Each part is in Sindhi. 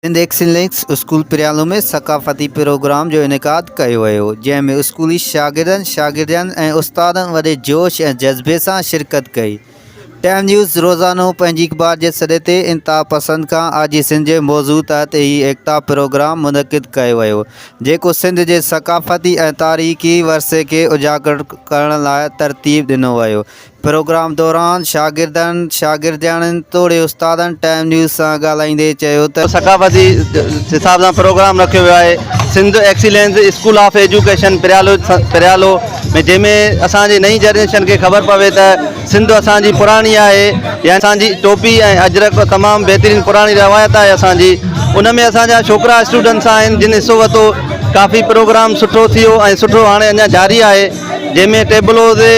سنڌ ايڪسيلنس اسڪول پريالو ۾ ثقافتي پروگرام جو انعقاد ڪيو ويو، جنهن ۾ اسڪولي شاگردن، شاگردياڻين ۽ استادن وڏي جوش ۽ جذبي سان شرڪت ڪئي. ٽائيم نيوز روزانو پنهنجي اخبار جي سڏ تي انتها پسند کان آجي سنڌ جي موضوع تحت هي ايڪتا پروگرام منعقد ڪيو ويو، جيڪو سنڌ جي ثقافتي ۽ تاريخي ورثي کي اجاگر ڪرڻ لاء ترتيب ڏنو ويو. پروگرام دوران شاگردن، شاگردياڻين توڙي استادن ٽائيم نيوز سان ڳالهائيندي چيو ته. ثقافتي حساب سان پروگرام رکيو ويو آهي Sindh excellence school of education Pryalo Pryalo ۾ جنهن ۾ اسان جي نئين جنريشن کي خبر پوي ته سنڌ اسان جي پراڻي آهي يا اسان جي ٽوپي ۽ اجرڪ تمام بهترين پراڻي روايت آهي اسان جي ان ۾ اسان جا ڇوڪرا اسٽوڊنٽس آهن جن حصو ورتو ڪافي پروگرام سٺو ٿيو ۽ سٺو هاڻي اڃا جاري آهي جنهن ۾ ٽيبلو تي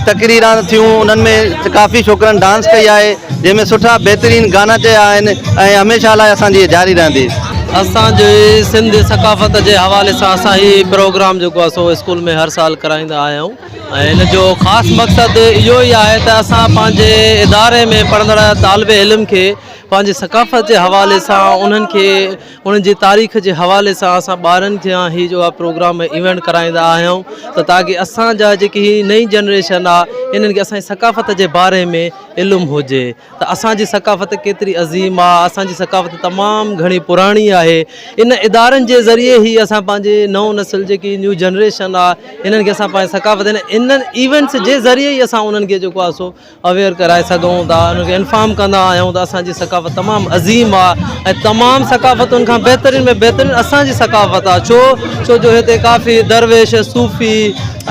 تقريران ٿيون انهن ۾ ڪافي ڇوڪرن ڊانس ڪئي آهي جنهن ۾ سٺا بهترين گانا چيا آهن ۽ هميشه لاء اسان جي جاري رهندي. اسان جي سنڌ ثقافت جي حوالي سان اسان هي پروگرام جيڪو آهي سو اسڪول ۾ هر سال ڪرائيندا آهيون ۽ ان جو خاص مقصد اهو ئي آهي ته اسان پنهنجي اداري ۾ پڙهندڙ طالب علم کي پنهنجي ثقافت جي حوالي سان انهن کي انهن جي تاريخ جي حوالي سان اسان ٻارن کي هي جو آ پروگرام ۽ ايونٽ ڪرائيندا آهيون ته تاڪي اسان جا جيڪي هي نئين جنريشن آ انهن کي اسان جي ثقافت جي باري ۾ علم هجي ته اسان جي ثقافت ڪيتري عظيم آ اسان جي ثقافت تمام گهڻي پراڻي آهي ان ادارن جي ذريعي هي اسان پنهنجي نئون نسل جيڪي نيو جنريشن آ انهن کي اسان پنهنجي ثقافت انهن ايونٽس جي ذريعي ئي اسان انهن کي جيڪو آ سو اويئر ڪرائي سگهون ٿا انهن کي انفارم ڪندا آهيون ته اسان جي ثقافت تمام عظيم آهي ۽ تمام ثقافتن کان بهترين ۾ بهترين اسان جي ثقافت آهي ڇو ڇو جو هتي ڪافي درويش صوفي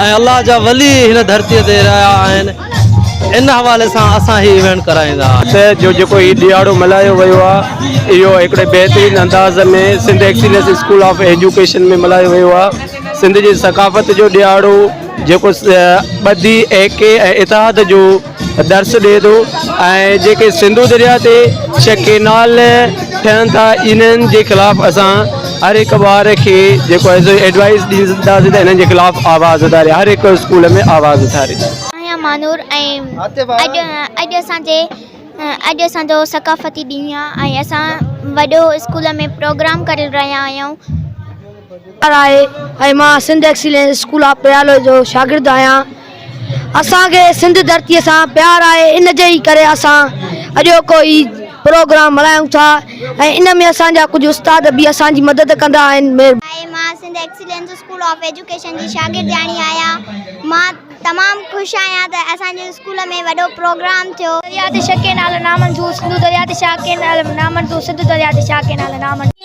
۽ الله جا ولي هن ڌرتي تي رهيا آهن ان حوالي سان اسان هي ايونٽ ڪرائيندا آهيون. ته جو جيڪو هي ڏهاڙو ملهايو ويو آهي اهو هڪڙي بهترين انداز ۾ Sindh excellence school of education ۾ ملهايو ويو آهي سنڌ جي ثقافت جو ڏهاڙو جيڪو ٻڌي، ايڪي ۽ اتحاد جو درس ڏئي ٿو ۽ جيڪي سنڌو درياء تي ڇھ ڪينال ٺهن ٿا انهن جي خلاف اسان هر هڪ ٻار کي جيڪو آهي سو ايڊوائس ڏينداسين ته انهن جي خلاف آواز اٿاري هر هڪ اسڪول ۾ آواز اٿاري. آهيان مانور ۽ اڄ اڄ اسان جي اڄ اسان جو ثقافتي ڏينهن آهي ۽ اسان وڏو اسڪول ۾ پروگرام ڪري رهيا آهيون. آهي ۽ مان Sindh excellence school of Pryalo جو شاگرد آهيان اسان کي سنڌ ڌرتي سان پيار آهي ان جي ئي ڪري اسان اڄوڪو هي پروگرام ملهايون ٿا ۽ ان ۾ اسان جا ڪجهه استاد به اسان جي مدد ڪندا آهن مهرباني. آهي مان Sindh excellence school of education جي شاگردياڻي آهيان مان تمام خوش آهيان ته اسان جي اسڪول ۾ وڏو پروگرام ٿيو. دريا تي شڪي نال نامنظور سنڌو دريا تي شاڪي نال نامنظور سنڌو دريا تي شاڪي نال نامنظور.